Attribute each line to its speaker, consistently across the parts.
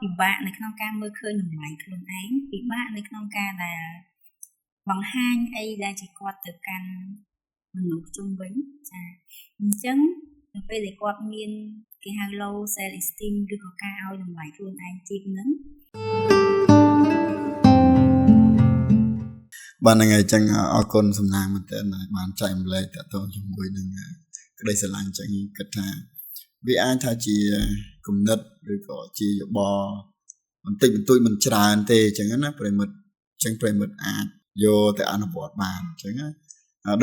Speaker 1: ពិបាកនៅក្នុងការមើលឃើញតម្លៃខ្លួនឯងពិបាកនៅក្នុងការដែលបង្ហាញអីដែលជាគាត់ទៅកាន់មនុស្សជុំវិញចាអញ្ចឹងនៅពេលដែលគាត់មានគេហៅ low self esteem ឬក៏ការឲ្យតម្លៃខ្លួនឯងទាបហ្នឹង
Speaker 2: បាទហ្នឹងហើយអញ្ចឹងអរគុណសំណាងមែនទែនដែលបានចែករំលែកតាក់ទងជាមួយនឹងក្តីស្រឡាញ់អញ្ចឹងគិតថាវាអាចថាជាគំនិតឬក៏ជាយោបល់បន្តិចបន្តួចមិនច្រើនទេអញ្ចឹងណាប្រិមិត្តអញ្ចឹងប្រិមិត្តអាចយកទៅអនុវត្តបានអញ្ចឹងណា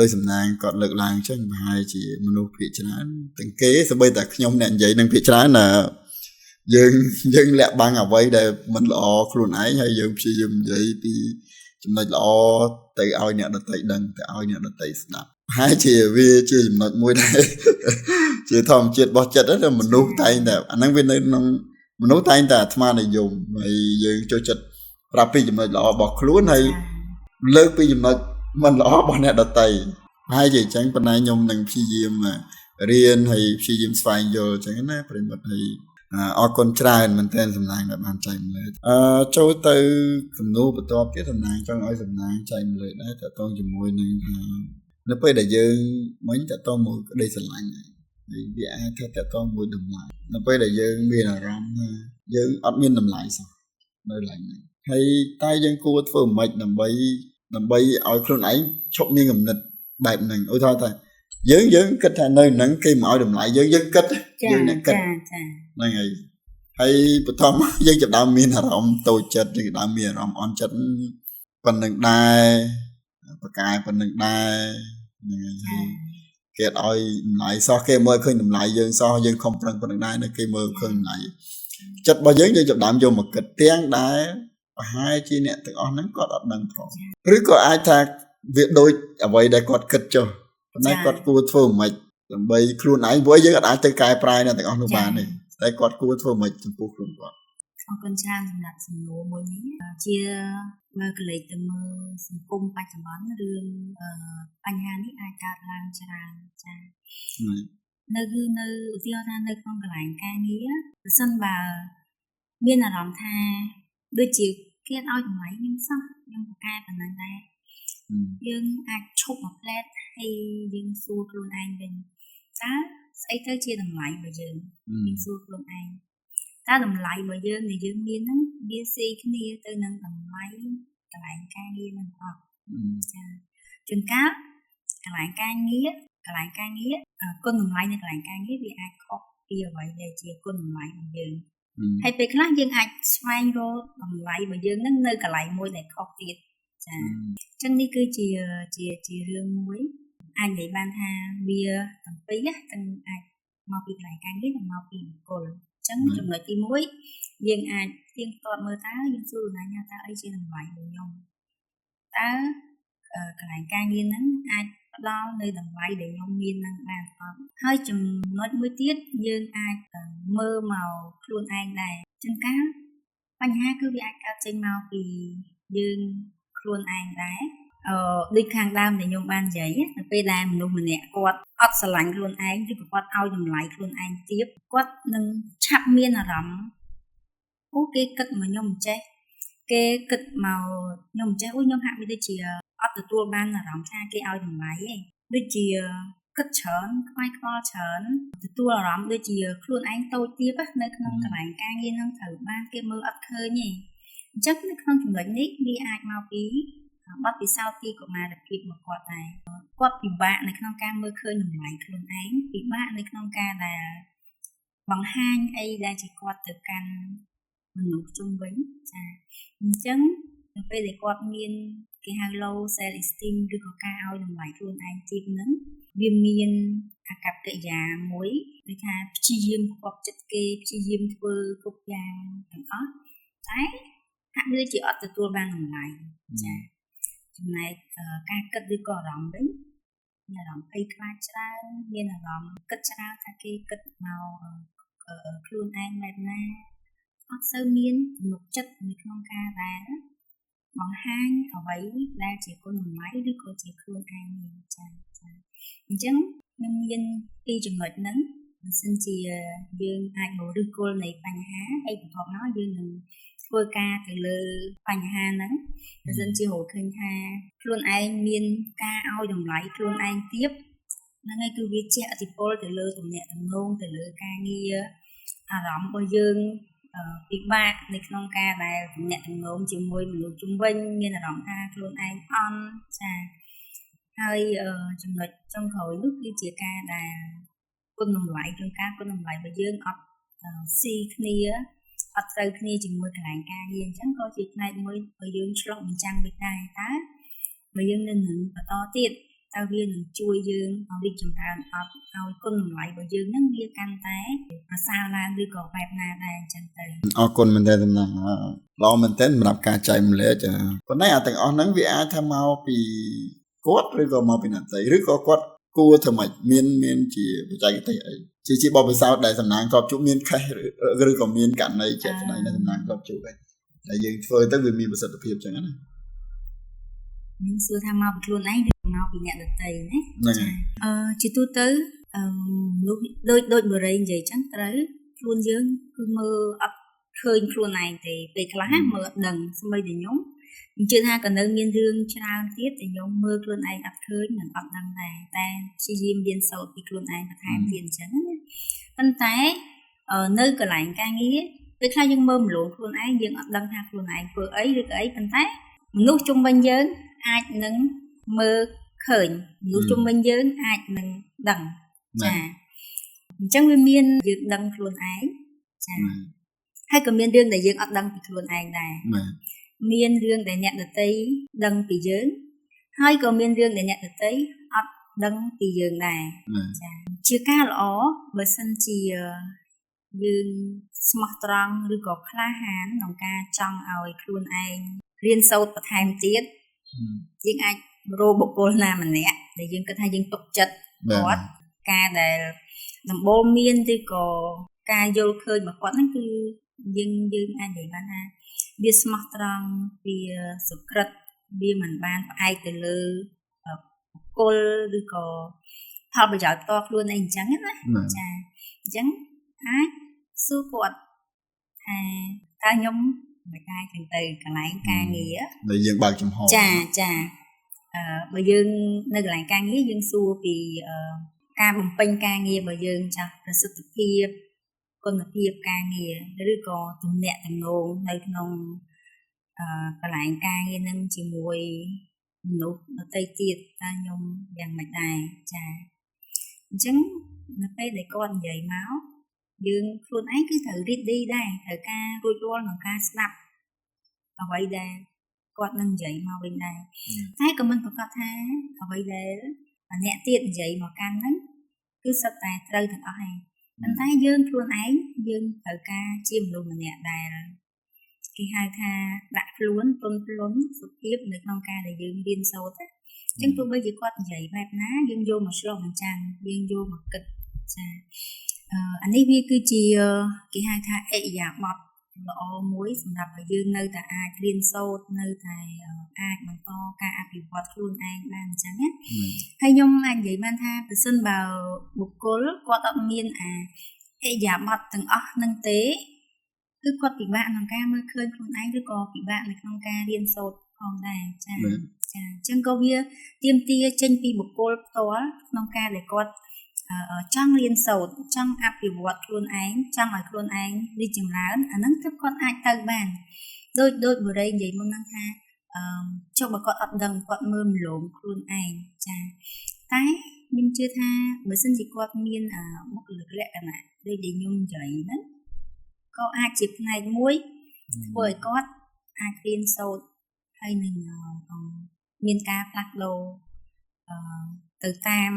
Speaker 2: ដោយសំណាងគាត់លើកឡើងអញ្ចឹងប្រហែលជាមនុស្សភាគច្រើនទាំងគេសូម្បីតែខ្ញុំអ្នកនិយាយនឹងភាគច្រើនណាយើងលាក់បាំងអ្វីដែលមិនល្អខ្លួនឯងហើយយើងព្យាយាមនិយាយពីចំណុចល្អទៅឲ្យអ្នកដទៃដឹងទៅឲ្យអ្នកដទៃស្ដាប់ប្រហែលជាវាជាចំណុចមួយដែលជាធម្មជាតិរបស់ចិត្តហ្នឹងមនុស្សតែងតែអាហ្នឹងវានៅក្នុងមនុស្សតែងតែអាត្មានិយមហើយយើងចូលចិត្តប្រាប់ពីចំណុចល្អរបស់ខ្លួនហើយលើកពីចំណុចមិនល្អរបស់អ្នកដទៃប្រហែលជាអញ្ចឹងប៉ុន្តែខ្ញុំនឹងព្យាយាមរៀនហើយព្យាយាមស្វែងយល់អញ្ចឹងណាប្រិមិត្តហើយអរគុណច្រើនមែនទែនសំណាងដែលបានចែករំលែកចូលទៅសំណួរបន្ទាប់ទៀតសំណាងចង់ឲ្យសំណាងចែករំលែកដែរតកតងជាមួយនឹងថានៅពេលដែលយើងមិញតកតងមួយក្តីស្រឡាញ់ហើយវាអាចថាតកតងមួយតម្លៃនៅពេលដែលយើងមានអារម្មណ៍ថាយើងអត់មានតម្លៃសោះនៅឡើយហ្នឹងហើយតែយើងគួរធ្វើម៉េចដើម្បីឲ្យខ្លួនឯងឈប់មានគំនិតបែបហ្នឹងឧទាហរណ៍ថាយើងគិតថានៅហ្នឹងគេមកឲ្យតម្លៃយើងយើងគិតយើងអ្នកគិតហ្នឹងហើយហើយបន្ទាប់មកយើងចាប់ដើមមានអារម្មណ៍តូចចិត្តយើងដើមមានអារម្មណ៍អន់ចិត្តប៉ុណ្្នឹងដែរប្រកែប៉ុណ្្នឹងដែរហ្នឹងហើយគេអត់ឲ្យតម្លៃសោះគេមើលឃើញតម្លៃយើងសោះយើងខំប្រឹងប៉ុណ្្នឹងដែរនៅគេមើលឃើញតម្លៃចិត្តរបស់យើងយើងចាប់ដើមយកមកគិតទាំងដែរប្រហែលជាអ្នកទាំងអស់ហ្នឹងគាត់អត់ដឹងផងឬក៏អាចថាវាដូចអ្វីដែលគាត់គិតចុះប៉ុន្តែគាត់គួរធ្វើម៉េចដើម្បីខ្លួនឯងព្រោះយើងអត់អាចទៅកែប្រែអ្នកទាំងអស់នោះបានទេតែគាត់គួរធ្វើម៉េចចំពោះខ្លួនគាត់
Speaker 1: អរគុណច្រើនសម្រាប់សំណួរមួយនេះជាមើលកលេចទៅមើលសង្គមបច្ចុប្បន្នរឿងបញ្ហានេះអាចកើតឡើងច្រើនចានៅគឺនៅឧទាហរណ៍ថានៅក្នុងកន្លែងការងារប្រសិនបើមានអារម្មណ៍ថាដូចជាគេអត់ឲ្យតម្លៃខ្ញុំសោះខ្ញុំប្រកែប៉ុណ្ណឹងដែរយើងអាចឈប់មួយផ្លែតហើយយើងសួរខ្លួនឯងវិញតើស្អីទៅជាតម្លៃរបស់យើងយើងសួរខ្លួនឯងតើតម្លៃរបស់យើងដែលយើងមានហ្នឹងវាស៊ីគ្នាទៅនឹងតម្លៃកន្លែងការងារនឹងអត់ចាជួនកាលកន្លែងការងារគុណតម្លៃនៅកន្លែងការងារវាអាចខុសពីអ្វីដែលជាគុណតម្លៃរបស់យើងហើយពេលខ្លះយើងអាចស្វែងរកតម្លៃរបស់យើងនឹងនៅកន្លែងមួយដែលខុសទៀតចាអញ្ចឹងនេះគឺជាជារឿងមួយអាចនិយាយបានថាវាទាំងពីរទាំងអាចមកពីកន្លែងការងារនិងមកពីបុគ្គលអញ្ចឹងចំណុចទី1យើងអាចទៀងទាត់មើលតើយើងសួរខ្លួនឯងថាតើអីជាតម្លៃរបស់ខ្ញុំតើកន្លែងការងារហ្នឹងអាចផ្ដល់នៅតម្លៃដែលខ្ញុំមាននឹងបានអត់ហើយចំណុចមួយទៀតយើងអាចមើលមកខ្លួនឯងដែរជួនកាលបញ្ហាគឺវាអាចកើតចេញមកពីយើងខ្លួនឯងដែរដូចខាងដើមដែលខ្ញុំបាននិយាយនៅពេលដែលមនុស្សម្នាក់គាត់អត់ស្រឡាញ់ខ្លួនឯងឬក៏គាត់ឲ្យតម្លៃខ្លួនឯងទាបគាត់នឹងឆាប់មានអារម្មណ៍អូគេគិតមកខ្ញុំមិនចេះគេគិតមកខ្ញុំមិនចេះអូខ្ញុំហាក់បីដូចជាអត់ទទួលបានអារម្មណ៍ថាគេឲ្យតម្លៃឯងដូចជាគិតច្រើនខ្វាយខ្វល់ច្រើនទទួលអារម្មណ៍ដូចជាខ្លួនឯងតូចទាបនៅក្នុងកន្លែងការងារហ្នឹងត្រូវបានគេមើលអត់ឃើញទេអញ្ចឹងនៅក្នុងចំណុចនេះវាអាចមកពីបទពិសោធន៍ពីកុមារភាពរបស់គាត់ដែរគាត់ពិបាកនៅក្នុងការមើលឃើញតម្លៃខ្លួនឯងពិបាកនៅក្នុងការដែលបង្ហាញអីដែលជាគាត់ទៅកាន់មនុស្សជុំវិញចាអញ្ចឹងនៅពេលដែលគាត់មានគេហៅ low self esteem ឬក៏ការឲ្យតម្លៃខ្លួនឯងទាបហ្នឹងវាមានអាកប្បកិរិយាមួយដូចថាព្យាយាមផ្គប់ចិត្តគេព្យាយាមធ្វើគ្រប់យ៉ាងទាំងអស់តែហាក់ដូចជាអត់ទទួលបានតម្លៃចាចំណែកការគិតឬក៏អារម្មណ៍វិញមានអារម្មណ៍ភ័យខ្លាចច្រើនមានអារម្មណ៍គិតច្រើនថាគេគិតមកខ្លួនឯងបែបណាអត់សូវមានទំនុកចិត្តនៅក្នុងការដែលបង្ហាញអ្វីដែលជាគុណតម្លៃឬក៏ជាខ្លួនឯងនេះចាចាអញ្ចឹងខ្ញុំមានពីរចំណុចហ្នឹង បើសិនជាយើងអាចមកឫសគល់នៃបញ្ហាហើយបន្ទាប់មកយើងនឹងធ្វើការទៅលើបញ្ហាហ្នឹងបើសិនជារកឃើញថាខ្លួនឯងមានការឲ្យតម្លៃខ្លួនឯងទាបហ្នឹងហើយគឺវាជះឥទ្ធិពលទៅលើទំនាក់ទំនងទៅលើការងារអារម្មណ៍របស់យើងពិបាកនៅក្នុងការដែលទំនាក់ទំនងជាមួយមនុស្សជុំវិញមានអារម្មណ៍ថាខ្លួនឯងអន់ចាហើយចំណុចចុងក្រោយនោះគឺជាការដែលគុណតម្លៃជួនកាលគុណតម្លៃរបស់យើងអត់ស៊ីគ្នាអត់ត្រូវគ្នាជាមួយកន្លែងការងារអញ្ចឹងក៏ជាផ្នែកមួយបើយើងឆ្លុះបញ្ចាំងវិញដែរតើបើយើងនៅនឹងបន្តទៀតតើវានឹងជួយយើងឲ្យរីកចម្រើនអត់ឲ្យគុណតម្លៃរបស់យើងនឹងវាកាន់តែប្រសើរឡើងឬក៏បែបណាដែរអញ្ចឹងទៅ
Speaker 2: អរគុណមែនទែនតំណាងល្អមែនទែនសម្រាប់ការចែករំលែកប៉ុន្តែអាទាំងអស់ហ្នឹងវាអាចថាមកពីគាត់ឬក៏មកពីអ្នកផ្សេងឬក៏គាត់គួរធ្វើម៉េចមានជាបច្ចេកទេសអីជាបទពិសោធន៍ដែលតំណាងធ្លាប់ជួបមានខេសឬក៏មានករណីជាក់ស្ដែងដែលតំណាងធ្លាប់ជួបឯងដែលយើងធ្វើទៅវាមានប្រសិទ្ធភាពចឹងណា
Speaker 1: នឹងសួរថាមកពីខ្លួនឯងឬមកពីអ្នកដទៃណាជាទូទៅមនុស្សដូចបរិយនិយាយចឹងត្រូវខ្លួនយើងគឺមើលអត់ឃើញខ្លួនឯងទេពេលខ្លះមើលអត់ដឹងសម្បីតែខ្ញុំជឿថាក៏នៅមានរឿងច្រើនទៀតដែលខ្ញុំមើលខ្លួនឯងអត់ឃើញនិងអត់ដឹងដែរតែព្យាយាមរៀនសូត្រពីខ្លួនឯងបន្ថែមទៀតអញ្ចឹងណាប៉ុន្តែនៅកន្លែងការងារពេលខ្លះយើងមើលម្លងខ្លួនឯងយើងអត់ដឹងថាខ្លួនឯងធ្វើអីឬក៏អីប៉ុន្តែមនុស្សជុំវិញយើងអាចនឹងមើលឃើញមនុស្សជុំវិញយើងអាចនឹងដឹងចាអញ្ចឹងវាមានយើងដឹងខ្លួនឯងចាហើយក៏មានរឿងដែលយើងអត់ដឹងពីខ្លួនឯងដែរមានរឿងដែលអ្នកដទៃដឹងពីយើងហើយក៏មានរឿងដែលអ្នកដទៃអត់ដឹងពីយើងដែរចាជាការល្អបើសិនជាយើងស្មោះត្រង់ឬក៏ក្លាហានក្នុងការចង់ឲ្យខ្លួនឯងរៀនសូត្របន្ថែមទៀតយើងអាចរកបុគ្គលណាម្នាក់ដែលយើងគិតថាយើងទុកចិត្តគាត់ការដែលដំបូន្មានឬក៏ការយល់ឃើញរបស់គាត់ហ្នឹងគឺយើងអាចនិយាយបានថាវាស្មោះត្រង់វាសុក្រិតវាមិនបានផ្អែកទៅលើបុគ្គលឬក៏ផលប្រយោជន៍ផ្ទាល់ខ្លួនអីអញ្ចឹងណាចាអញ្ចឹងអាចសួរគាត់ថាតើខ្ញុំមិនដែរចឹងទៅកន្លែងការងារ
Speaker 2: ដែលយើងបើកចំហ
Speaker 1: ចាចាបើយើងនៅកន្លែងការងារយើងសួរពីការបំពេញការងាររបស់យើងចាស់ប្រសិទ្ធភាពគុណភាពការងារឬក៏ទំនាក់ទំនងនៅក្នុងកន្លែងការងារនឹងជាមួយមនុស្សដទៃទៀតតើខ្ញុំយ៉ាងម៉េចដែរចាអញ្ចឹងនៅពេលដែលគាត់និយាយមកយើងខ្លួនឯងគឺត្រូវ ready ដែរត្រូវការរួចរាល់ក្នុងការស្ដាប់អ្វីដែលគាត់នឹងនិយាយមកវិញដែរតែក៏មិនប្រកាសថាអ្វីដែលអ្នកទៀតនិយាយមកកាន់ហ្នឹងគឺសុទ្ធតែត្រូវទាំងអស់ឯងប៉ុន្តែយើងខ្លួនឯងយើងត្រូវការជាមនុស្សម្នាក់ដែលគេហៅថាដាក់ខ្លួនទន់ភ្លន់សុភាពនៅក្នុងការដែលយើងរៀនសូត្រអញ្ចឹងទោះបីជាគាត់និយាយបែបណាយើងយកមកឆ្លុះបញ្ចាំងយើងយកមកគិតចាអានេះវាគឺជាគេហៅថាឥរិយាបថល្អមួយសម្រាប់ឲ្យយើងនៅតែអាចរៀនសូត្រនៅតែអាចបន្តការអភិវឌ្ឍខ្លួនឯងបានអញ្ចឹងណាហើយខ្ញុំអាចនិយាយបានថាប្រសិនបើបុគ្គលគាត់អត់មានអាឥរិយាបថទាំងអស់នឹងទេគឺគាត់ពិបាកក្នុងការមើលឃើញខ្លួនឯងឬក៏ពិបាកនៅក្នុងការរៀនសូត្រផងដែរចាចាអញ្ចឹងក៏វាទាមទារចេញពីបុគ្គលផ្ទាល់ក្នុងការដែលគាត់ចង់រៀនសូត្រចង់អភិវឌ្ឍខ្លួនឯងចង់ឲ្យខ្លួនឯងរីកចម្រើនអាហ្នឹងទើបគាត់អាចទៅបានដូចបរិយនិយាយមុនហ្នឹងថាចុះបើគាត់អត់ដឹងគាត់មើលម្លងខ្លួនឯងចាតែខ្ញុំជឿថាបើសិនជាគាត់មានបុគ្គលិកលក្ខណៈដូចដែលខ្ញុំនិយាយហ្នឹងក៏អាចជាផ្នែកមួយធ្វើឲ្យគាត់អាចរៀនសូត្រហើយនឹងមានការផ្លាស់ប្ដូរទៅតាម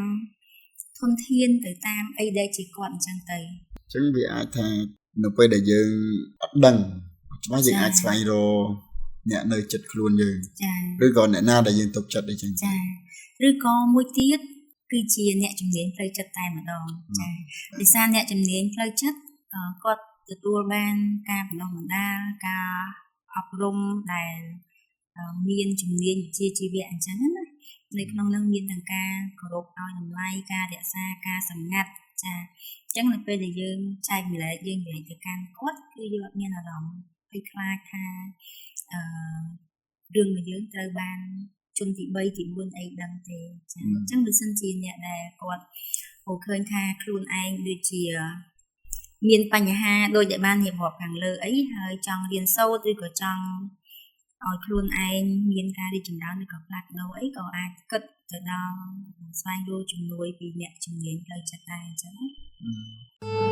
Speaker 1: ធនធានទៅតាមអីដែលជាគាត់អញ្ចឹងទៅ
Speaker 2: អញ្ចឹងវាអាចថានៅពេលដែលយើងអត់ដឹងច្បាស់យើងអាចស្វែងរកអ្នកនៅចិត្តខ្លួនយើងឬក៏អ្នកណាដែលយើងទុកចិត្តអីចឹង
Speaker 1: ចាឬក៏មួយទៀតគឺជាអ្នកជំនាញផ្លូវចិត្តតែម្ដងចាដោយសារអ្នកជំនាញផ្លូវចិត្តគាត់ទទួលបានការបណ្ដុះបណ្ដាលការអប់រំដែលមានជំនាញវិជ្ជាជីវៈអញ្ចឹងណានៅក្នុងនឹងមានទាំងការគោរពឲ្យតម្លៃការរក្សាការសម្ងាត់ ចាអញ្ចឹងនៅពេលដែលយើងចែកម្លែកយើងនិយាយទៅកាន់គាត់គឺយើងអត់មានអារម្មណ៍ភ័យខ្លាចថាអឺរឿងរបស់យើងត្រូវបានជនទី3ទី4អីដឹងទេចាអញ្ចឹងបើសិនជាអ្នកដែលគាត់អូឃើញថាខ្លួនឯងដូចជាមានបញ្ហាដូចដែលបានរៀបរាប់ខាងលើអីហើយចង់រៀនសូត្រឬក៏ចង់ឲ្យខ្លួនឯងមានការរីកចម្រើនឬក៏ផ្លាស់ប្ដូរអីក៏អាចគិតទៅដល់ស្វែងរកជំនួយពីអ្នកជំនាញផ្លូវចិត្តដែរអញ្ចឹងណា។